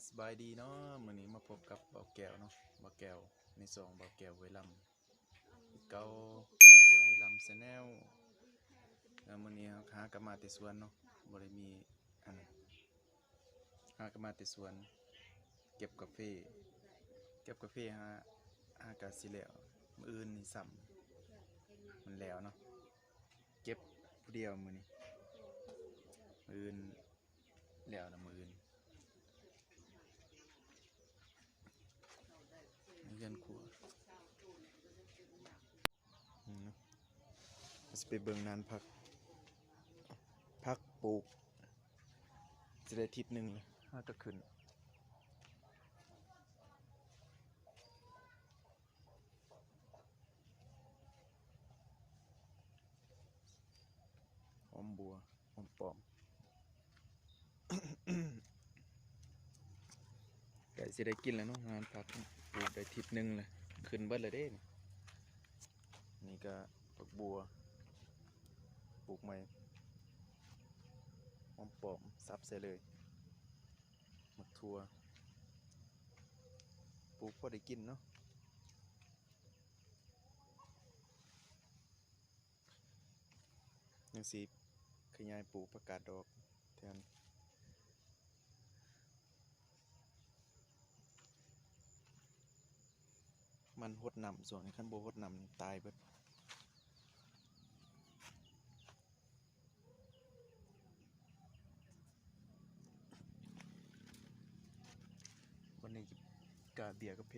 ສະບາຍດີເນາະ ມື້ນີ້ມາພົບກັບບ່າວແກ້ວເນາະ ບ່າວແກ້ວ ໃນຊ່ອງບ່າວແກ້ວຫ້ວຍລຳ ຄືເກົ່າ ບ່າວແກ້ວຫ້ວຍລຳ Channel ແລ້ວມື້ນີ້ເຮົາຫາກັບມາແຕ່ສວນເນາະ ບໍ່ໄດ້ມີອັນ ຫາກັບມາແຕ່ສວນ ເກັບກາເຟ ເກັບກາເຟຫາ ຫາກະຊິແລ້ວ ມື້ອື່ນນີ້ຊ້ຳ ມັນແລ້ວເນາະ ເກັບຜູ້ດຽວມື້ນີ້ ມື້ອື່ນ ແລ້ວລະມື້ອື່ນ ເຮືອນຄົວ ອືມ ເຮົາຊິໄປເບິ່ງນານຜັກ ຜັກປູກ ຊິໄດ້ທິດໜຶ່ງແລ້ວ ຫາກະຂຶ້ນ ຫອມບົວ ຫອມປ້ອມ ໃກ້ຊິໄດ້ກິນແລ້ວເນາະ ງານຜັກ ປູກໄດ້ທິດໜຶ່ງແລ້ວ ຂຶ້ນເບິດແລ້ວເດ້ ນີ້ກະຜັກບົວ ປູກໃໝ່ ຫອມປ້ອມ ສັບໃສ່ເລີຍ ໝາກຖົ່ວ ປູກພໍໄດ້ກິນເນາະ. ຍັງຊິຂະຫຍາຍປູກຜັກກາດດອກແທນ ມັນຫົດນ້ຳ ຊ່ວງນີ້ຄັນບໍ່ຫົດນ້ຳນີ້ຕາຍເບິດ. ວັນນີ້ກະເບຍກາເຟ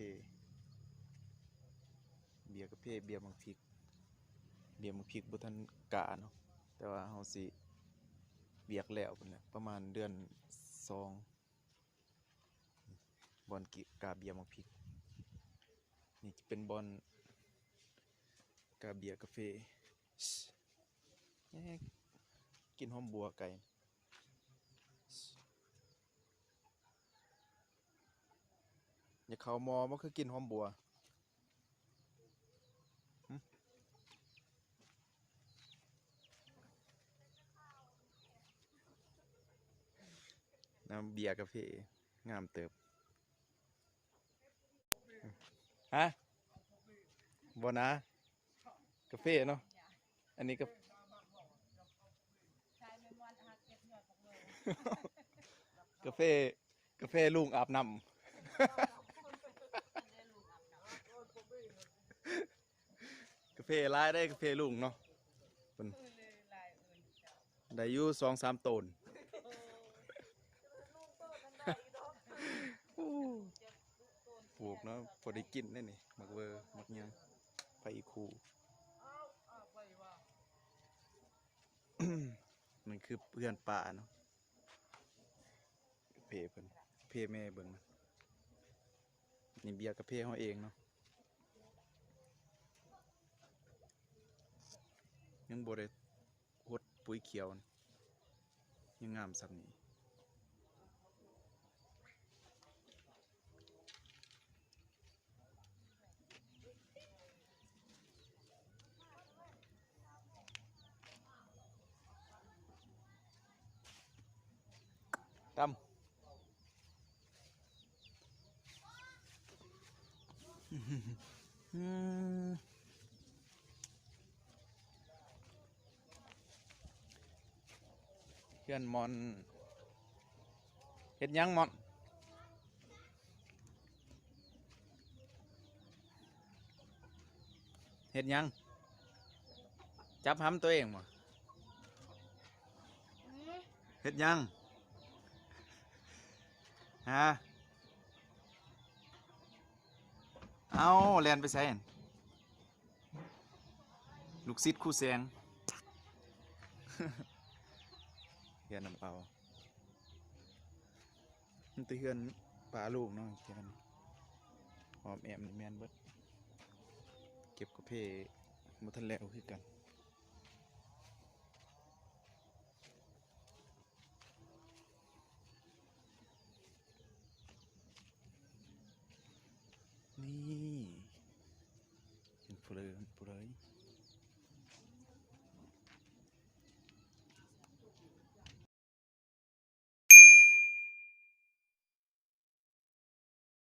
ເບຍກາເຟ ເບຍໝາກພິກ ເບຍໝາກພິກບໍ່ທັນກາເນາະ ແຕ່ວ່າເຮົາຊິວຽກແລ້ວພຸ້ນແຫຼະ ປະມານເດືອນສອງ ບ່ອນກາເບຍໝາກພິກ ນີ້ຈະເປັນບ່ອນກາເບຍກາເຟ. ແນ່ ກິ່ນຫອມບົວໄກ່ ຢາກເຂົ້າໝໍ່ບໍ່ ຄືກິ່ນຫອມບົວ ຫຶ ນ້ຳເບຍກາເຟ ງາມເຕີບ. ຮະ ບໍ່ນາ ກາເຟເນາະ ອັນນີ້ກາ ກາເຟ ກາເຟລຸງອາບນ້ຳ ກາເຟຫຼາຍເດ້ ກາເຟລຸງເນາະ ເພິ່ນ ໄດ້ຢູ່ສອງສາມໂຕນ ປູກເນາະ ພໍໄດ້ກິນເດ້ນີ້ ໝາກເວີ ໝາກຫຍັງ ຜັກອີ່ຄູ ມັນຄືເຮືອນປ່າເນາະ ເພເພິ່ນ ເພແມ່ເບິ່ງ ນີ້ເບຍກາເຟເຮົາເອງເນາະ ຍັງບໍ່ໄດ້ ຫົດປຸ໋ຍຂຽວ ຍັງງາມສ່ຳນີ້. ຕຳ ເຮືອນມ່ອນ ເຮັດຫຍັງມ່ອນ? ເຮັດຫຍັງ? ຈັບຫຳຕົວເອງບໍ່? ເຮັດຫຍັງ? ຫາ? ເອົ້າ ແລ່ນໄປໃສຫັ້ນ? ລູກສິດຄູແສງ ເຮືອນນ້ຳເອົາ ມີແຕ່ເຮືອນປ້າລຸງເນາະ ເຮືອນອ້ອມແອ້ມນີ້ແມ່ນເບິດ ເກັບກາເຟບໍ່ທັນແລ້ວຄືກັນ.